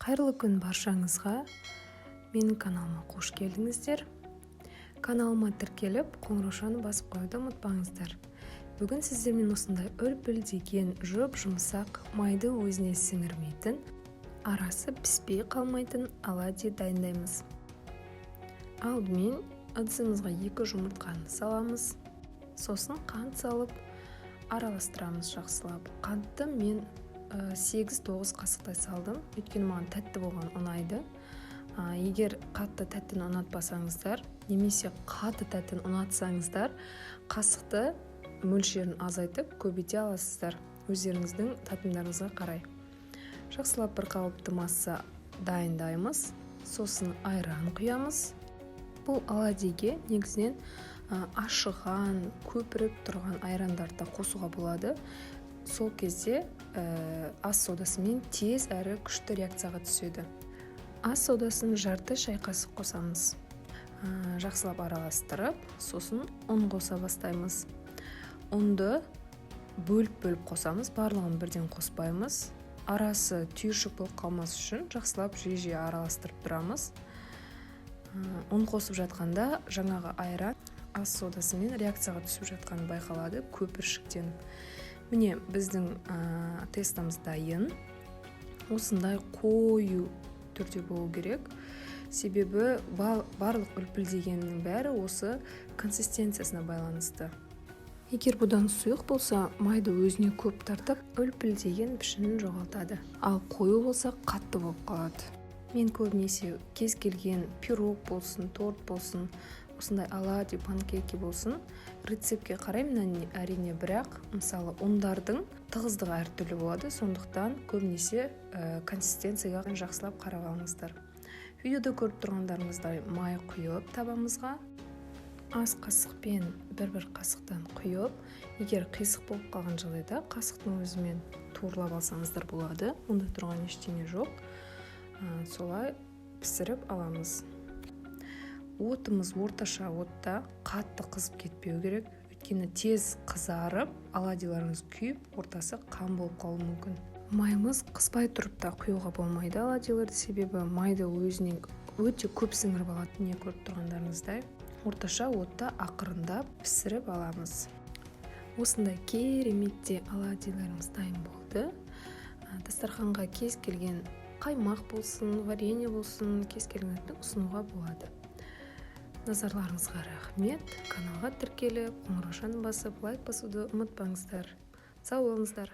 Қайырлы күн баршаңызға! Менің каналыма қош келдіңіздер! Каналыма тіркеліп, қоңыраушаны басып қоюды ұмытпаңыздар. Бүгін сіздермен осындай үлпілдеген, жұп-жұмсақ, майды өзіне сіңірмейтін, арасы піспей қалмайтын оладьи дайындаймыз. Алдымен ыдысымызға екі жұмыртқаны саламыз, сосын қант салып, араластырамыз жақсылап. Қантты мен 8-9 қасықтай салдым, өйткені маған тәтті болған ұнайды. Егер қатты тәттіні ұнатпасаңыздар немесе қатты тәттіні ұнатсаңыздар, қасықты мөлшерін азайтып, көбейте аласыздар өздеріңіздің татымдарыңызға қарай. Жақсылап бір қалыпты масса дайындаймыз, сосын айран құямыз. Бұл оладьиге негізінен ашыған, көпіріп тұрған айрандарды да қосуға болады. Сол кезде ас содасымен тез әрі күшті реакцияға түседі. Ас содасын жарты шай қасық қосамыз. Жақсылап араластырып, сосын ұн қоса бастаймыз. Ұнды бөліп-бөліп қосамыз, барлығын бірден қоспаймыз. Арасы түйіршік болып қалмас үшін жақсылап жиі-жиі араластырып тұрамыз. Ұн қосып жатқанда жаңағы айран ас содасымен реакцияға түсіп жатқаны байқалады, көпіршіктеніп. Міне, біздің тестомыз дайын. Осындай қою түрде болу керек, себебі барлық үлпілдегеннің бәрі осы консистенциясына байланысты. Егер бұдан сұйық болса, майды өзіне көп тартып, үлпілдеген пішінін жоғалтады, ал қою болса, қатты болып қалады. Мен көбінесе кез келген пирог болсын, торт болсын, осындай оладьи, панкейки болсын, рецептке қараймын, әрине. Бірақ, мысалы, ұндардың тығыздығы әртүрлі болады, сондықтан көбінесе консистенцияға жақсылап қарап алыңыздар. Видеода көріп тұрғандарыңыздай, май құйып, табамызға ас қасықпен бір-бір қасықтан құйып, егер қисық болып қалған жағдайда, қасықтың өзімен туырлап алсаңыздар болады, онда тұрған ештеңе жоқ. Солай пісіріп аламыз. Отымыз орташа отта, қатты қызып кетпеу керек, өйткені тез қызарып, оладьиларыңыз күйіп, ортасы қан болып қалуы мүмкін. Майымыз қызбай тұрып та құюға болмайды оладьиларды, себебі майды өзіне өте көп сіңіріп алады. Міне, көріп тұрғандарыңыздай, орташа отта ақырындап пісіріп аламыз. Осындай кереметтей оладьиларымыз дайын болды. Дастарханға кез келген қаймақ болсын, варенье болсын, кез келген затпен ұсынуға болады. Назарларыңызға рахмет! Каналға тіркеліп, қоңыраушаны басып, лайк басуды ұмытпаңыздар. Сау болыңыздар!